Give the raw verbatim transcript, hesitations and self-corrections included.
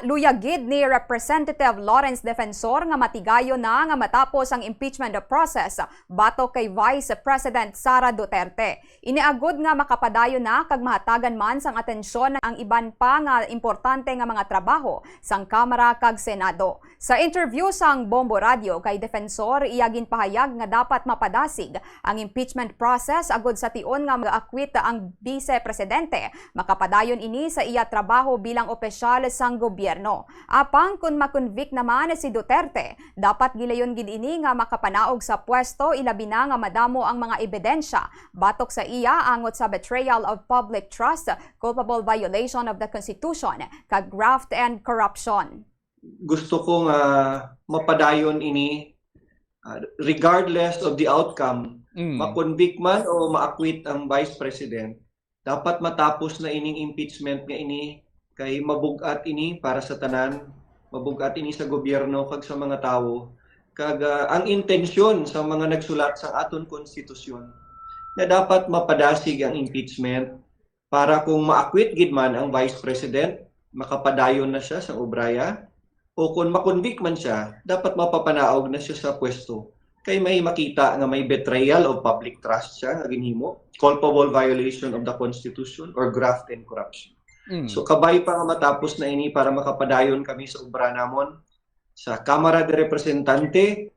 Luya gid ni Representative Lawrence Defensor nga matigayon na nga matapos ang impeachment process batok kay Vice President Sara Duterte. Ini agud nga makapadayon na kag mahatagan man sang atensyon ang iban pa nga importante nga mga trabaho sang Kamara kag Senado. Sa interview sang Bombo Radio kay Defensor, iya ginpahayag nga dapat mapadasig ang impeachment process agud sa tion nga mag-akwit ang Bise Presidente. Makapadayon ini sa iya trabaho bilang opisyal sang gobyerno. Apang kon makonvict naman si Duterte, dapat gilayon gid ini nga makapanaog sa pwesto, ilabi na nga madamo ang mga ebidensya batok sa iya angot sa betrayal of public trust, culpable violation of the Constitution, kag graft and corruption. Gusto ko nga mapadayon ini, ah, regardless of the outcome, Mm. makonvict man o maakwit ang Vice President, dapat matapos na ining impeachment nga ini, kay mabug-at ini para sa tanan, mabug-at ini sa gobyerno kag sa mga tawo, kag, ah, ang intensyon sa mga nagsulat sa aton konstitusyon nga dapat mapadasig ang impeachment para kung maakwit gid man ang Vice President, makapadayon na siya sa obraya, o kung makonvict man siya, dapat mapapanaog na siya sa pwesto. Kay may makita nga may betrayal of public trust siya nga ginhimo, culpable violation of the Constitution, or graft and corruption. Mm. So, kabay pa nga matapos na ini para makapadayon kami sa obra namon sa Kamara de Representante,